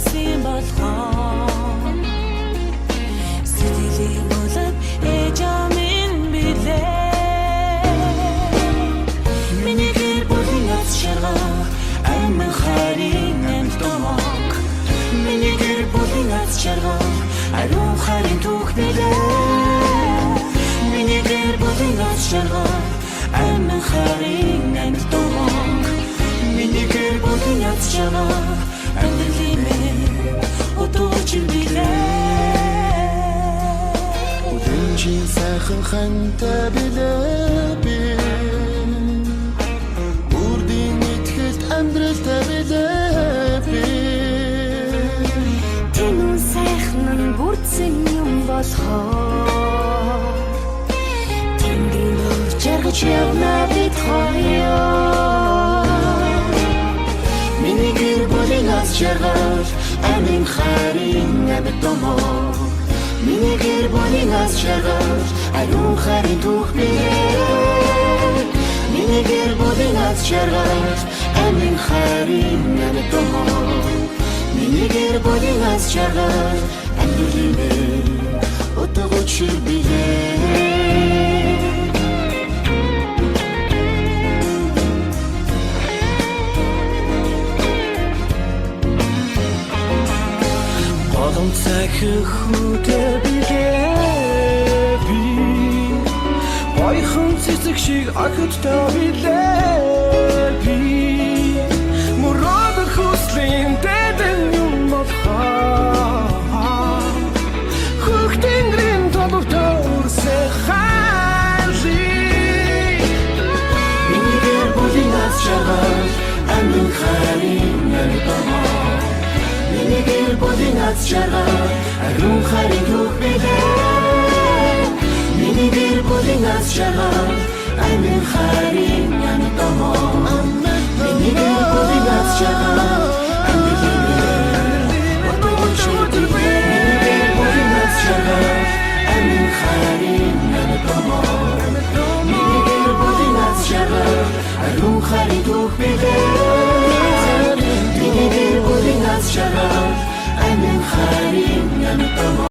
бүрдсэн болохоо. Сэтгэлийн улам ээж аав минь билээ. Миний гэр бүлийн аз жаргал, амин хайрын амьд домог. Миний гэр бүлийн аз жаргал, ариун хайрын түүх билээ. Миний гэр бүлийн аз жаргал, амин хайрын амьд домог. Миний гэр бүлийн аз жаргал, амьдралын минь утга учир билээ. Үлэмжийн сайхан хантай билээ би. Үрдийн итгэлт амьдралтай билээ би. Тэнүүн сайхан нь бүрдсэн юм болохоор Тэнгэрийн нур жаргаж явна бид хоёр. Миний гэр бүлийн аз жаргал, амин хайрын амьд домог. Миний гэр бүлийн аз жаргал, ариун хайрын түүх билээ. Миний гэр бүлийн аз жаргал, амин хайрын амьд домог. Миний гэр бүлийн аз жаргал, амьдралын минь утга учир билээ. Голомт сайхан хүүтэй билээ би. Гоёхон цэцэг шиг охидтой билээ би. Мөрөөдөх хүслийн дэдэн юм болохоор хөх тэнгэрийн толгой өрсөх хайрлыг. Миний гэр бүлийн аз жаргал, амин хайрын амьд домог. Миний гэр бүлийн аз жаргал, ариун хайрын түүх билээ. Миний гэр бүлийн аз жаргал, амин хайрын амьд домог. Миний гэр бүлийн аз жаргал, амьдралын минь утга учир билээ. Миний гэр бүлийн аз жаргал, амин хайрын амьд домог. Миний гэр бүлийн аз жаргал, ариун хайрын түүх билээ. Миний гэр бүлийн аз жаргал, амин хайрын амьд домог.